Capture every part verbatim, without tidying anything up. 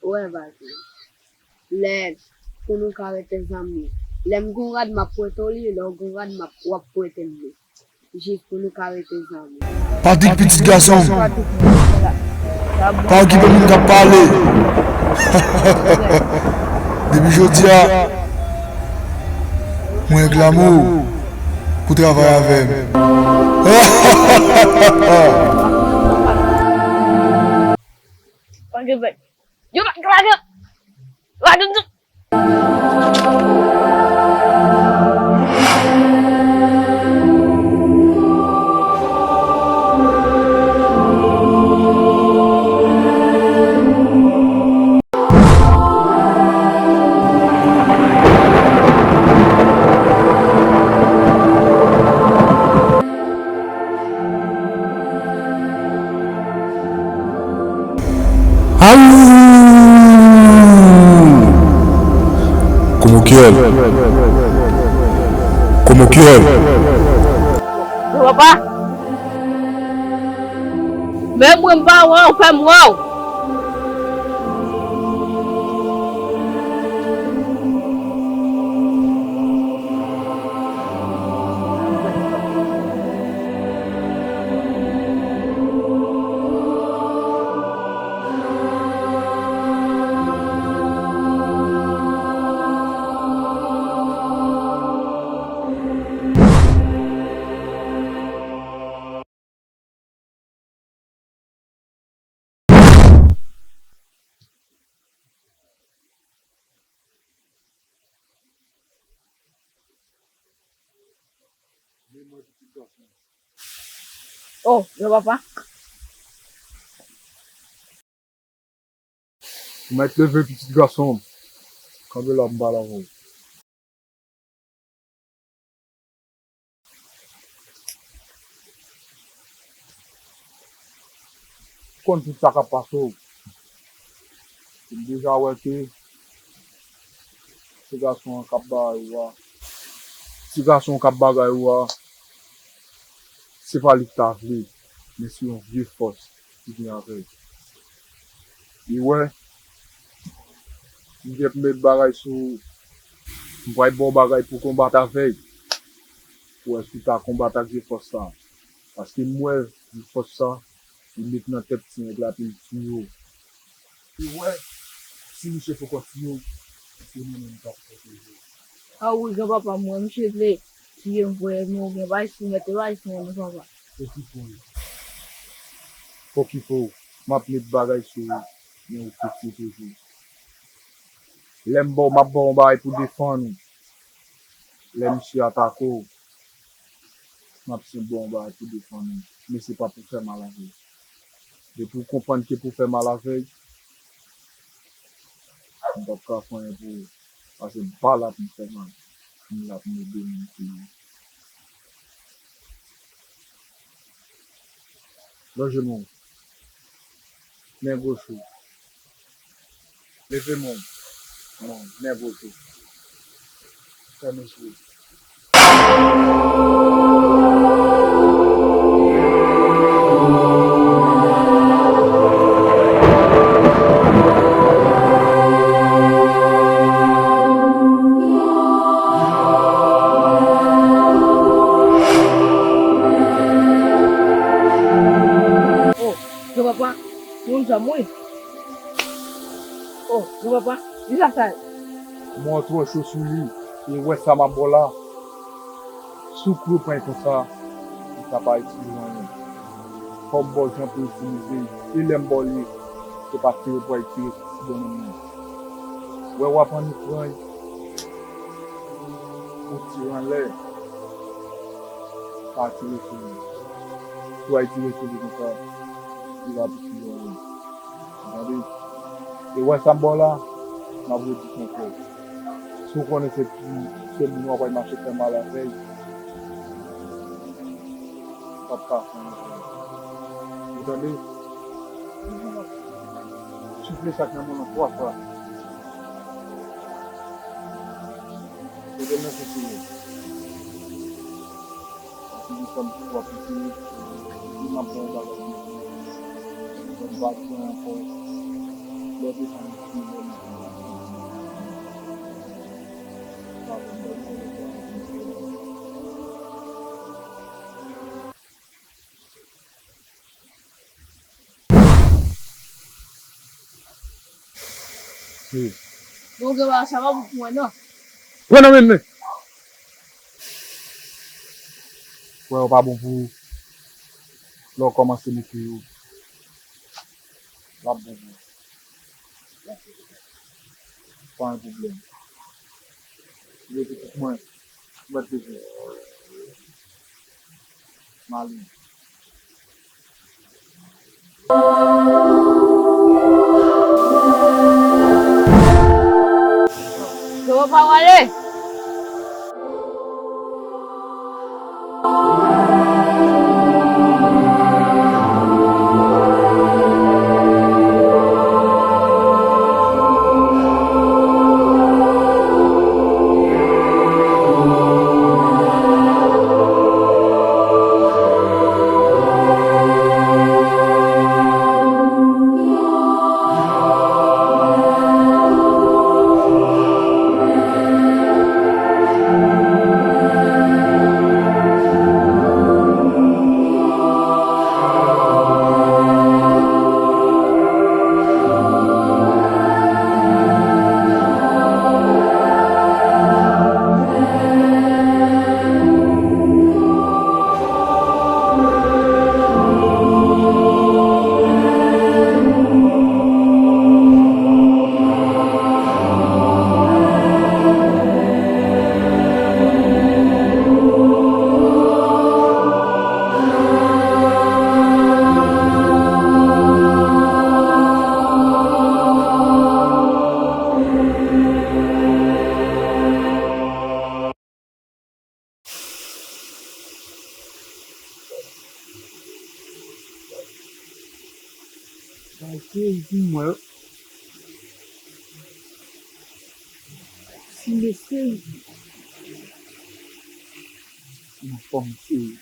Wè, baz mwen. Lè pou nou ka rete zanmi. Lè m gen yon rad, m ap prete w li, lè w gen yon rad, m ap, w ap prete m li. Jis pou nou ka rete zanmi. Patrick, pitit gason m, pa okipe moun k ap pale. Depi jodi a, mwen reklame w pou travay avè m. Pa gen bèk. Yo pa lage, lage m tou. Aou! Como que é? Como que é? Papa! Men mwen m pa wè w, fè m wè w. Oh, yo papa. Ou mèt leve, pitit gason m. Kanpe la, m pale avè w. Ou konn tout sa k ap pase w. M deja wè ke se gason an k ap bagay ou a. Se gason an k ap bagay ou a. Se pa li ki ta vle, men se yon vye fòs ki vin avè l. Li wè, m gen pou met bagay sou ou. M pral ba w bagay pou konbat avè l. Pou wè si w ta konbat ak vye fòs sa. Paske m wè vye fòs sa, li met nan tèt ti nèg la pou l tiye w. Li wè, si misye fè w tiye w, se mwen menm k ap pwoteje w. A wi, granpapa, m wè misye vle tiye m vre, men ou gen bagay sou mèt, e bagay sou mwen, non, papa. Okipe w. Okipe w. M ap met bagay sou ou, men ou piti toujou. Lè m ba w, m ap ba w yon bagay pou defann ou. Lè misye atake w, m ap sen ba w yon bagay pou defann ou. Men se pa pou fè mal avè l. Depi w konprann ke pou fè mal avè l, m p ap ka fè anyen pou ou. Paske m pa la pou m fè mal. M la pou m ede moun ki nan. Lonje men w. Men gwoch ou. Leve men w. Non, men gwoch ou. Fèmen je w. Oh, granpapa, se yon zam wi. Oh, granpapa, li la sa ye. Mwen twò cho sou li, e wè sa m ap ba w la. Si w kwe pran l konsa, li ka pa itilize anyen. Fò m ba w jan pou itilize l, e lè m ba w li, se pa tire pou al tire sou ti bonnonm nan. Wè w ap annik pran l, ou tire anlè, pa tire sou li. Si w al tire sou li konsa, li pa pou tire anyen. Ou tande? E wè sa m ba w la, m ap redi sa ankò. Si w konnen se ti, se moun w ap al mache fè mal avè l, w p ap ka fè anyen pou li. Ou tande? Soufle sa k nan men w lan twa fwa. Mete l nan senti w. Paske li fè m twa piti, li m ap fè yon bagay pou li. Mwen m pa di anyen ankò. Lè Wi. Bon, gen bagay sa pa bon pou mwen, non. Pran nan men men. Wè, yo pa bon pou ou. Lè w kòmanse mete yo, l ap bon pou ou. Pa gen pwoblèm. Rete pou mwen. Mwen te di. Mali. Yo pa wale. Sa e seri pou mwen. Ti mesye. Nan fòm seri.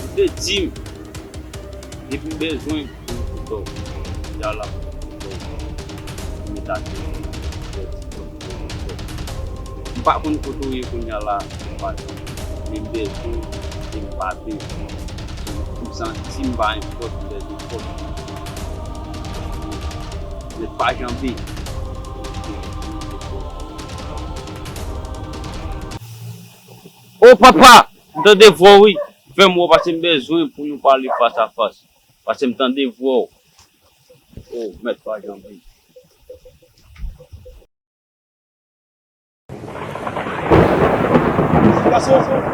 Ou te di m, depi m bezwen, m pou kouto. Kounya la, m pou kouto. M met atè, m pèdi kont mwen ankò. M pa konn kote w ye kounya la, m pa konn. Men m bezwen w, e m pa bezwen w. M santi m pa enpòt, m bezwen enpòt. Mèt pa janbe. O papa! M tande vwa w wi. Fè m wè w, paske m bezwen pou nou pale fas a fas. Paske m tande vwa w. O, mèt pa janbe. Gason!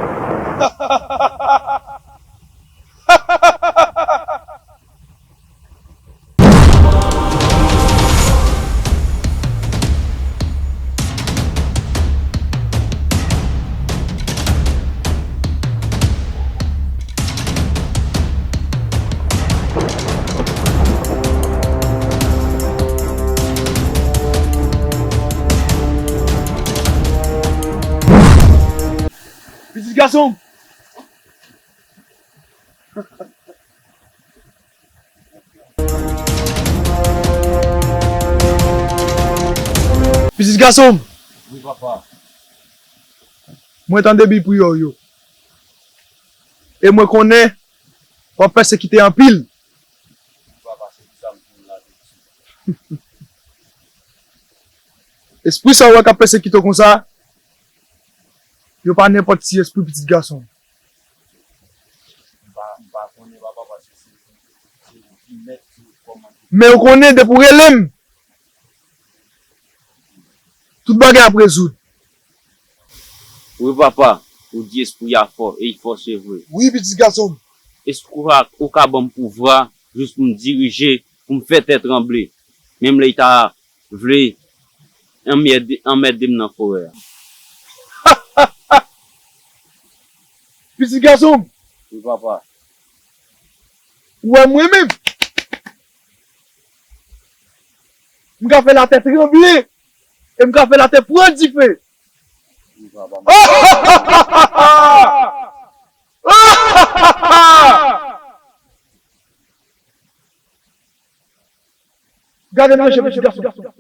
Gason! Pitit gason m! Wi, papa. Mwen tande bri priyè w yo. E mwen konnen w ap pèsekite anpil. Wi, papa, se pou sa m vin la tou de suit. Espri sa w wè k ap pèsekite w konsa, yo pa nenpòt ti espri, pitit gason m. M pa, m pa konnen, papa, paske se, se ou ki mèt, se ou ki kòmande. Men ou konnen, depi w rele m, tout bagay ap rezoud. Wi, papa, ou di espri a fò, e l fò, se vre. Wi, pitit gason m. Èske ou ka, ou ka ban m pouvwa, jis pou m dirije, pou m fè tè tranble? Menm lè l ta vle anmède, anmède m nan forè a. Pitit gason m. Wi, papa. Ou wè mwen menm? M ka fè latè tranble. E m ka fè latè pran dife. Wi, papa. Gade nan je pitit gason.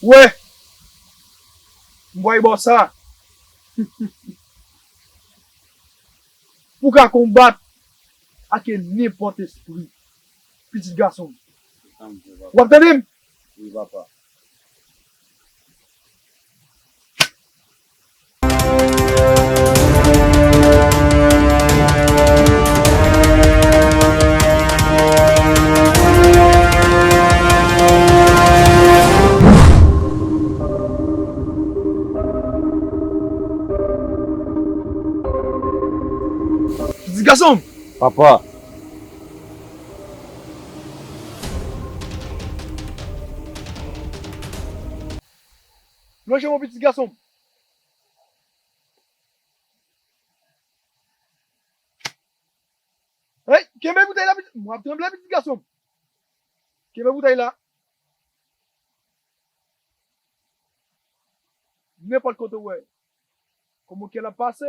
Wè, m voye ba w sa. Pou w ka konbat ak nenpòt espri, pitit gason m. W ap tande m? Wi, papa. Pitit gason m! Papa. Lonje men w, pitit gason m. Hey, kenbe boutèy la, pitit, m ap tranble, pitit gason m. Kenbe boutèy la. Nenpòt kote w wè kòman kè l ap pase,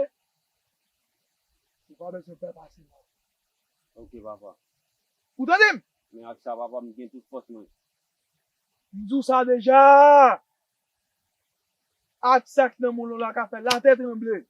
ou pa bezwen pè pase la. Ok, papa. Ou tande m? Men ak sa, papa, m gen tout fòs mwen. M di w sa deja. Ak sa k nan men w la ka fè latè tranble.